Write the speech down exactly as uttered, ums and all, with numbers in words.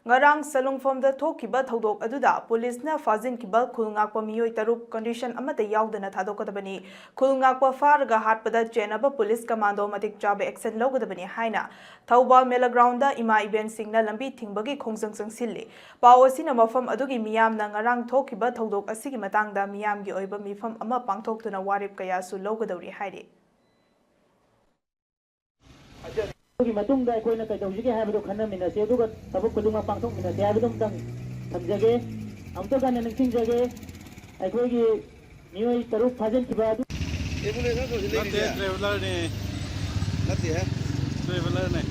ꯉꯔꯥꯡ ꯁꯂꯨꯡꯐꯝꯗ ꯊꯣꯛꯈꯤꯕ ꯊꯧꯗꯣꯛ ꯑꯗꯨꯗ ꯄꯨꯂꯤꯁꯅ ꯐꯥꯖꯤꯟꯈꯤꯕ ꯈꯨꯜ ꯉꯥꯛꯄ ꯃꯤꯑꯣꯏ ꯇꯔꯨꯛ condition ꯑꯃꯠꯇ ꯌꯥꯎꯗꯅ ꯊꯥꯗꯣꯛꯀꯗꯕꯅꯤ꯫ ꯈꯨꯜ ꯉꯥꯛꯄ ꯐꯥꯔꯒ ꯍꯥꯠꯄꯗ ꯆꯦꯟꯅꯕ ꯄꯨꯂꯤꯁ ꯀꯃꯥꯟꯗꯣ ꯃꯇꯤꯛ ꯆꯥꯕ action ꯂꯧꯒꯗꯕꯅꯤ ꯍꯥꯏꯅ ꯊꯧꯕꯥꯜ ꯃꯦꯂꯥ ground ꯗ ꯏꯃꯥ ꯏꯕꯦꯟꯁꯤꯡꯅ ꯂꯝꯕꯤ ꯊꯤꯡꯕꯒꯤ ꯈꯣꯡꯖꯪ ꯆꯪꯁꯤꯜꯂꯤ꯫ ꯄꯥꯎ ꯑꯁꯤꯅ ꯃꯐꯝ ꯑꯗꯨꯒꯤ ꯃꯤꯌꯥꯝꯅ ꯉꯔꯥꯡ ꯊꯣꯛꯈꯤꯕ ꯊꯧꯗꯣꯛ ꯑꯁꯤꯒꯤ ꯃꯇꯥꯡꯗ ꯃꯤꯌꯥꯝꯒꯤ ꯑꯣꯏꯕ ꯃꯤꯐꯝ ꯑꯃ ꯄꯥꯡꯊꯣꯛꯇꯨꯅ ꯋꯥꯔꯦꯞ ꯀꯌꯥꯁꯨ ꯂꯧꯒꯗꯧꯔꯤ ꯍꯥꯏꯔꯤ꯫ ꯑꯗꯨꯒꯤ ꯃꯇꯨꯡꯗ ꯑꯩꯈꯣꯏꯅ ꯀꯩꯗꯧꯁꯤꯒꯦ ꯍꯥꯏꯕꯗꯨ ꯈꯟꯅꯃꯤꯟꯅꯁꯤ, ꯑꯗꯨꯒ ꯊꯕꯛ ꯈꯨꯗꯤꯡꯃꯛ ꯄꯥꯡꯊꯣꯛꯃꯤꯟꯅꯁꯤ ꯍꯥꯏꯕꯗꯨ ꯑꯃꯇꯪ ꯊꯝꯖꯒꯦ꯫ ꯑꯃꯨꯛꯇ ꯍꯟꯅ ꯅꯤꯡꯁꯤꯡꯖꯒꯦ, ꯑꯩꯈꯣꯏꯒꯤ ꯃꯤꯑꯣꯏ ꯇꯔꯨꯛ ꯐꯥꯖꯤꯟꯈꯤꯕ ꯑꯗꯨ ꯅꯠꯇꯦ, ꯇ꯭ꯔꯦꯚꯦꯂꯔꯅꯦ꯫ ꯅꯠꯇꯦ꯫ ꯇ꯭ꯔꯦꯚꯦꯂꯔꯅꯦ꯫